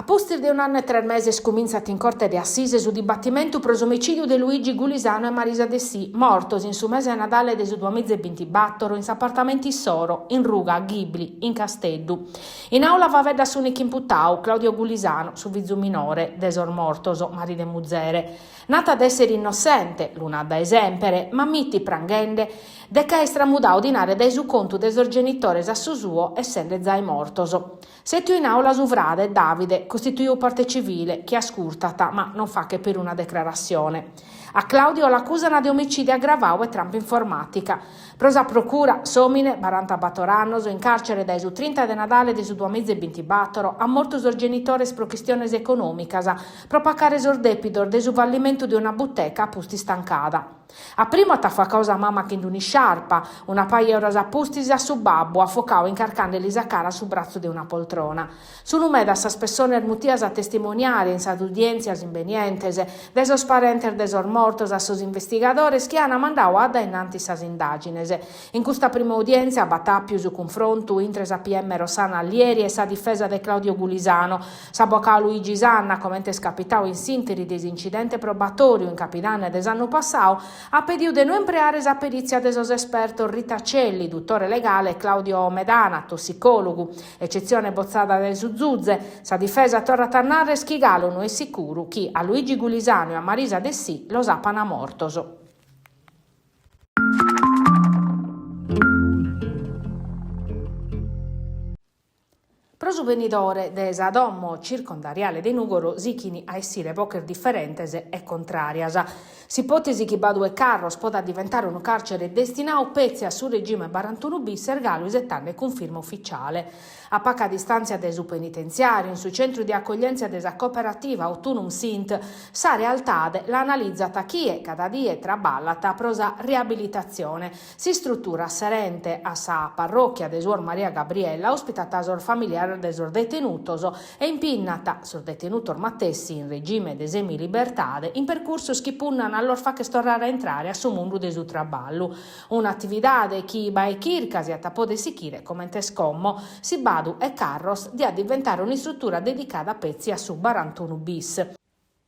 A pustis de un'annu e tres meses cumintzat in Corte de Assise su dibattimentu pro s'omicìdiu de Luigi Gulisano e Marisa Dessì, mortos in su mese 'e Nadale de su duamiza e bintibatoro in s'apartamentu issoro, in ruga Ghibli, in Casteddu. In àula faeddat s'ùnicu imputadu, Claudio Gulisano, su fizu minore de sos mortos, maridu e muzere. Nat de èssere innossente, lu nat dae sèmpere, ma ammitit pranghende de ch'aer tramudadu dinare dae su contu de sos genitores a su suo essende zai mortos. Sètiu in àula su frade, Davide, costituiu parte civile, chi ascurtat, ma non faghet peruna decrarassione. A Claudio l'acusana de omicìdiu agravadu e trampa informàtica. Pro sa procura, s'òmine, barantabator annos, in càrcere dae su trinta de Nadale de su duamiza e bintibatoro, at mortu sos genitores pro chistiones econòmicas, pro pacare sos dèpidos de su fallimentu de una buteca a pustis tancada. A primu at afocadu sa mama chin d'un'isciarpa, una paja 'e oras a pustis a su babbu, afocadu incarcandeli sa cara a su bratzu de una poltrona. Sunu medas sas pessones mutias a testimoniare in sas udièntzias imbenientes, dae sos parentes de sos mortos a sos investigadores chi an mandadu a dae innantis sas indàgines. In custa prima udièntzia b'at àpiu su cunfrontu intre sa PM Rossana Allieri e sa difesa de Claudio Gulisano, S'abocadu Luigi Sanna, comente est capitadu in s'ìnteri de s'incidente probatòriu in capidanne de s'annu passadu, at pedidu de no impreare sa perìtzia de sos espertos Rita Celli, dutore legale, e Claudio Medana, tossicòlogu. Ecetzione botzada dae su zuze. Sa difesa torrat a nàrrere chi galu no est sicuru chi a Luigi Gulisano e a Marisa Dessì los apana mortos. Pro su benidore de sa domo circondariale de Nùgoro sichin a essire boches diferentes e contràrias. S'ipòtesi chi Badu 'e Carros podat diventare unu càrcere destinadu petzi a su regime barantunu bis est galu isetande cunfirma ufficiale. A paca distàntzia dae su penitentziàriu, in su centru de acoglièntzia de sa cooperativa Ut Unum Sint, sa realtade la analizat chie cada die traballat pro sa riabilitatzione. S'istrutura serente a sa parròchia de Suor Maria Gabriella òspitat sos familiares de sos detenutos e impinnat sos detenutos matessi in regime de semilibertade in percursos chi punnan a los fagher torrare a intrare a su mundu de su traballu. Un'atividade chi bae chirca si at a poder sichire comente est como, si Badu 'e Carros diat diventare un'istrutura dedicada petzi a su barantunu bis.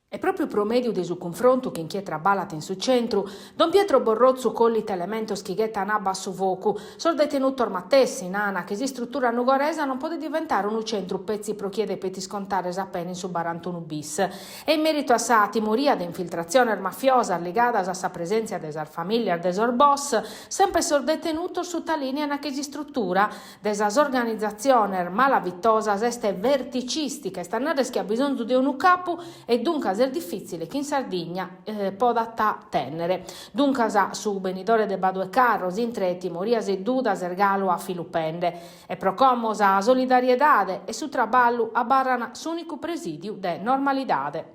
E pròpiu pro mèdiu de su cunfrontu chin chie traballat in su centru, don Pietro Borrotzu collit elementos chi ghetan abba a su focu. Sos detenutos matessi nana chi s'istrutura nugoresa non podet diventare unu centru petzi pro chie depet iscontare sa pena in su barantunu bis. E in mèritu a sa timoria de infiltratziones mafiosas ligadas a sa presèntzia de sas famìlias de sos boss, semper sos detenutos sutalìnian chi s'istrutura de sas organizatziones malavitosas est verticìstica, est a nàrrere chi at bisonzu de unu capu e duncas est difìtzile chi in Sardigna podat tènnere. Duncas su benidore de Badu 'e Carros intre timorias e dudas est galu afilupende e pro como sa solidariedade e su traballu abarran s'ùnicu presìdiu de normalidade.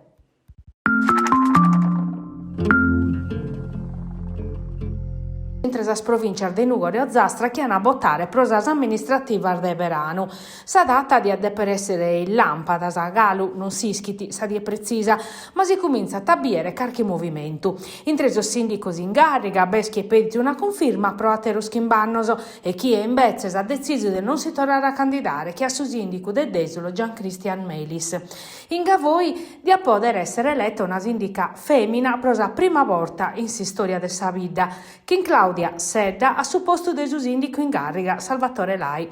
Intre sas provìntzias de Nùgoro e Ozastra chi an a botare pro sas amministrativas de beranu. Sa data diat dèpere èssere in làmpadas, galu non s'ischit sa die pretzisa, ma si cumintzat a bìere carchi movimentu. Intre sos sìndicos in gàrriga b'est chie pedit una cunfirma pro àteros chimb'annos e chie imbetzes at detzisu de non si torrare a candidare che a su sìndicu de Dèsulo Gian Cristian Melis. In Gavoi diat pòdere èssere eleta una sìndica fèmina pro sa prima borta in s'istòria de sa bidda, chin Claudia Sedda a su postu de su sìndicu in gàrriga Salvatore Lai.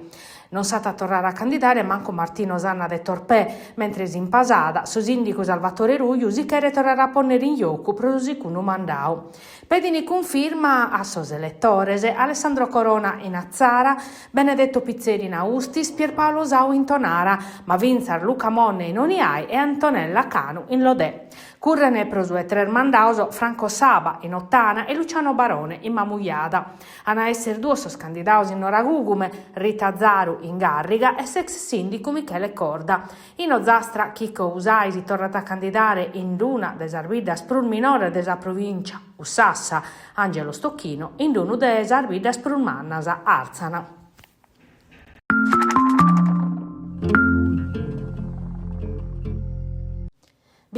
Non s'at a torrare a candidare mancu Martino Sanna de Torpè, mentres in Pasada su sìndicu Salvatore Ruiu si cheret torrare a pònnere in jocu pro su segundu mandadu. Pedin cunfirma a sos eletores Alessandro Corona in Atzara, Benedetto Pizzeri in Austis, Pierpaolo Sau in Tonara, ma fintzas Luca Monne in Oniai e Antonella Canu in Lodè. Curren pro su 'e tres mandados Franco Saba in Ottana e Luciano Barone in Mamujada. An a esser duos sos candidados in Noragugume, Rita Zaru in Garriga e s'ex sìndicu Michele Corda. In Ozastra Chicco Usai si torrat a candidare in una de sas biddas prus minores de sa provìncia, Ussassa, Angelo Stocchino in unu de sas biddas prus mannas, Àrtzana.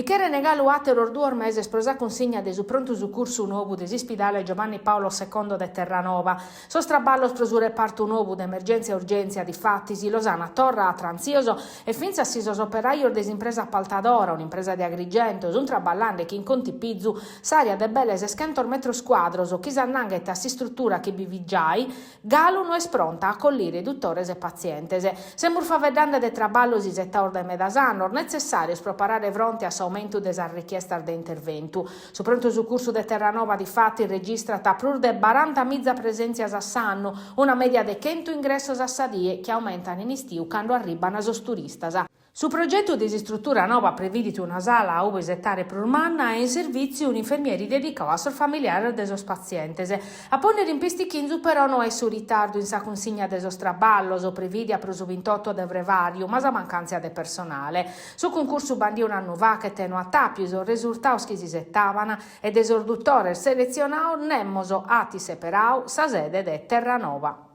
Bi cheren galu àteros duos meses pro sa cunsigna de su prontu sucursu nou de s'ispidale Giovanni Paolo Secondo de Terranova. Sos traballos pro su repartu nou de emergèntzia e urgèntzia, difatis, los ant torra atransios e fintzas si sos operajos de s'impresa apaltadora, un'impresa de Agrigento, sunt traballende chin contipizu, s'àrea de belle seschentos metros cuadros chi s'annanghet a s'istrutura chi bi fit giai, Galu no est pronta a acollire dutores e patzientes. Semus faeddende de traballos isetados dae medas annos, netzessàrios pro parare fronte a s'aumentu de sas richiestas de interventu. Su prontu sucursu de Terranova, difatis, registrat prus de barantamiza presèntzias a s'annu, una mèdia de chentu ingressos a sa die chi aumentan in istiu cando arribant sos turistas. Su progetu de s'istrutura noba previdit una sala a ube isetare prus manna e in servìtziu un'infermieri dedicadu a sos familiares de sos patzientes. A pònnere in pistichinzu però no est su ritardu in sa cunsigna de sos traballos, prevìdia pro su bintoto de frevàriu, ma sa mancàntzia de personale. Su cuncursu bandiu un'annu faghet no at àpiu sos resurtados chi s'isetaban e de sos dutores seletzionados nemos at isseperadu sa sede de Terranova.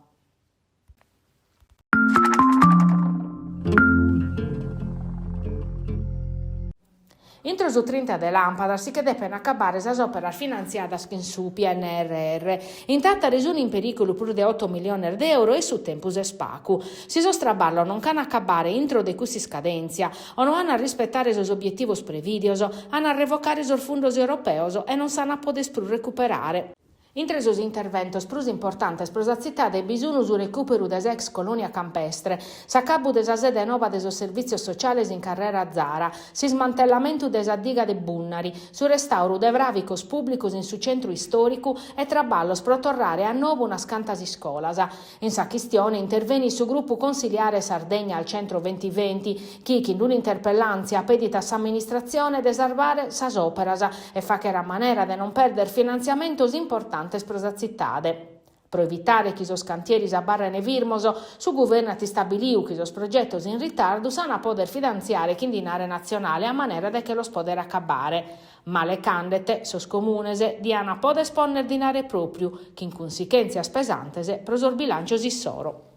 Intro su trinta de làmpadas si che depen acabare sas òperas finantziadas chin su PNRR. In Tàtari sun in perìculu prus de oto milliones de euro e su tempus est pagu. Si sos traballos non ch'an a acabare intro de cussa iscadèntzia o no an a rispetare sos obietivos prevìdios, an a revocare sos fundos europeos e non s'an a poder prus recuperare. Intre sos interventos prus importantes pro sa tzitade bi sun su recùperu de s'ex colònia campestre, s'acabu de sa sede noba de sos servìtzios sociales in carrera Zara, s'ismantellamentu de sa diga de Bunnari, su restàuru de fràvicos pùblicos in su centru istòricu e traballos pro torrare a nou unas cantas iscolas. In sa chistione intervenit su grupu consiliare Sardegna al Centro Ventiventi chi, chin un'interpellàntzia, pedit a s'amministratzione de sarvare sas òperas e fàghere a manera de non pèrdere finantziamentos importantes pro sa tzitade. Pro evitare chi sos cantieris abarrene firmos, su guvernu at istabiliu chi sos progetos in ritardu s'an a pòdere finantziare chin dinare natzionale a manera de che los pòdere acabare. Male ch'andet, sos comunes dian pòdere pònnere dinare pròpriu, chin cunsichèntzias pesantes pro sos bilàncios issoro.